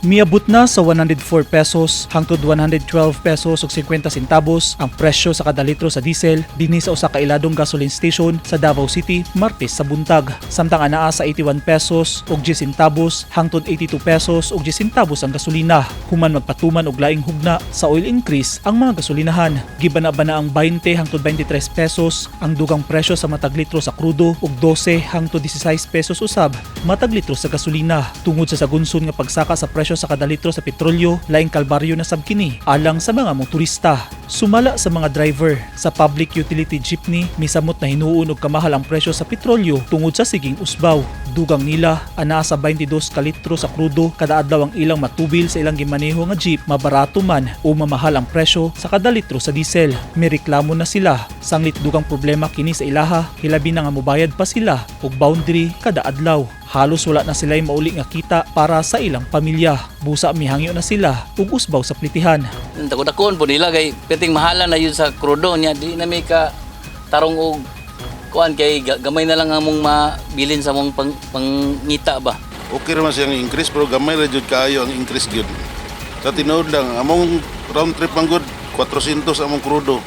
Miabot na sa 104 pesos hangtod 112 pesos ug 50 centavos ang presyo sa kada litro sa diesel dinhi sa usa ka iladong gasoline station sa Davao City Martes sa buntag. Samtang anaa sa 81 pesos ug 10 centavos hangtod 82 pesos ug 10 centavos ang gasolina. Human magpatuman og laing hugna sa oil increase ang mga gasolinahan. Gibana-bana ang 20 hangtod 23 pesos ang dugang presyo sa matag litro sa krudo ug 12 hangtod 16 pesos usab matag litro sa gasolina. Tungod sa sagunson nga pagsaka sa presyo sa kada litro sa petrolyo, laing kalbaryo na sab kini alang sa mga motorista. Sumala sa mga driver sa public utility jeepney, misamot na hinuon og kamahal ang presyo sa petrolyo tungod sa siging usbaw. Dugang nila, anaa sa 22 ka litro sa krudo kada adlaw ang ilang matubil sa ilang gimaneho nga jeep, mabarato man o mamahal ang presyo sa kada litro sa diesel. May reklamo na sila, sanglit dugang problema kini sa ilaha, hilabi na nga mobayad pa sila og boundary kada adlaw. Halos wala na sila mauli nga kita para sa ilang pamilya. Busa mihangyo na sila ug usbaw sa plitihan. Dako-dakoon po nila kay perting mahala na yun sa krudo niya, di na may ka tarong og kuan kay gamay na lang among mabilin sa among pangita ba. Okay raman siyang increase, pero gamay ra jud kaayo ang increase gyud. Sa tinuod lang, among round trip man gud 400 among krudo.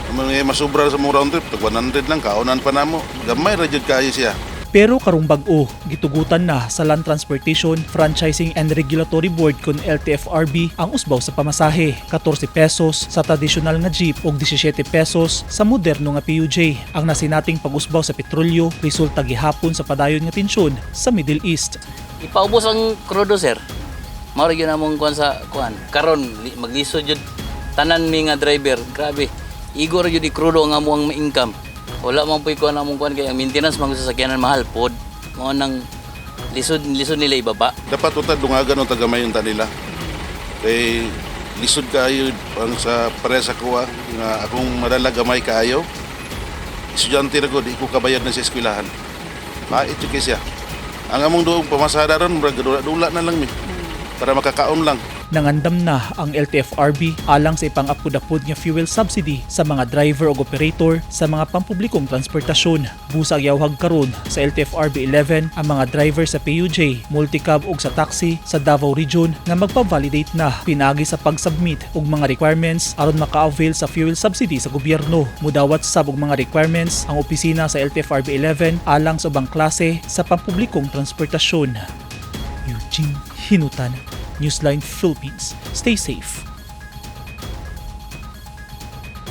Among masubra sa among round trip, tag 100 lang kaunan pa namo. Gamay ra jud kaayo siya. Pero karong bag-o, gitugutan na sa Land Transportation, Franchising and Regulatory Board kon LTFRB ang usbaw sa pamasahe. 14 pesos sa tradisyonal nga jeep ug 17 pesos sa moderno nga PUJ. Ang nasinating pag-usbaw sa petrolyo resulta gihapon sa padayon nga tensyon sa Middle East. Ipaubos ang krudo, sir. Mao ra gyud among kuan sa kuan. Karon maglisod jud tanan mi nga driver, grabe. Igo ra jud ikrudo ang among income. Wala man po'y kuan among kuan kay ang maintenance man sa sakyanan mahal pod. Mao nang lisod lisod nila ibaba. Dapat uta dungagan unta gamay unta nila. Kay lisod kaayo ang sa pare sa kuha nga akong madala gamay kaayo. Estudyante ra ko, di ko kabayad na sa eskwelahan. Pait jud kay siya. Ang among duong pamasada ron, murag dula-dula na lang mi para makakaon lang. Nangandam na ang LTFRB alang sa ipang-apod-apod nga fuel subsidy sa mga driver ug operator sa mga pampublikong transportasyon. Busa yawhag karon sa LTFRB 11 ang mga driver sa PUJ, multicab ug sa taxi sa Davao Region nga magpa-validate na pinaagi sa pag-submit og mga requirements aron maka-avail sa fuel subsidy sa gobyerno. Mudawat sab og mga requirements ang opisina sa LTFRB 11 alang sa ubang klase sa pampublikong transportasyon. Eugene Hinutan, Newsline Philippines. Stay safe.